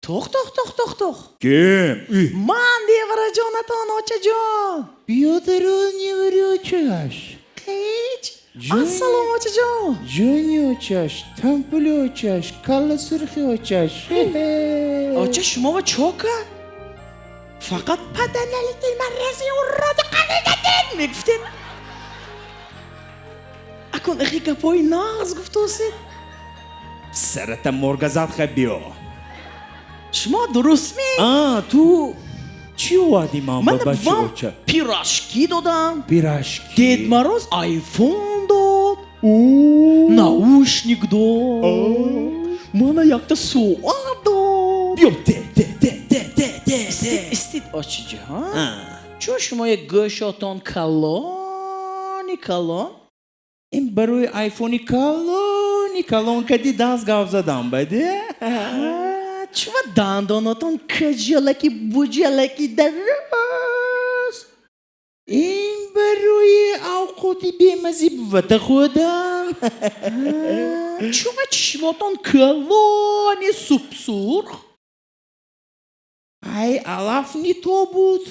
Тох, тох, тох, тох, тох. Ким? Ман девараҷонатон, очаҷон. Биё дарун, невари очаш. Ҳеч. Ҷон. Ассалом, очаҷон. Ҷони очаш, тампули очаш, калла сурхи очаш. Оча, шумо ва чока фақат паданалити маррази уроди қалидатин мегуфтед. Акун ихи гапҳои нағз гуфтосед. Сарата моргазад, хай биё. Шумо дурустме? А ту чӣ овардӣ ман ба Ман бачи вам оча? пирожки додам. Пирожки. Дед Мороз айфон дод, наушник дод, мана якта соат дод. Биё, те, те, те, те, те, те. Истид, истид, очиҷон. Чун шумо як гӯшотон калони калон. Ин барои айфони калони калон кади даст гап задам баде. Чува дандонотон каҷалаки буҷалаки дароз? Ин барои авқоти бемазӣ бувата хӯрдам. Чува чишмотон калони субсурх? Ай, алаф не то буд.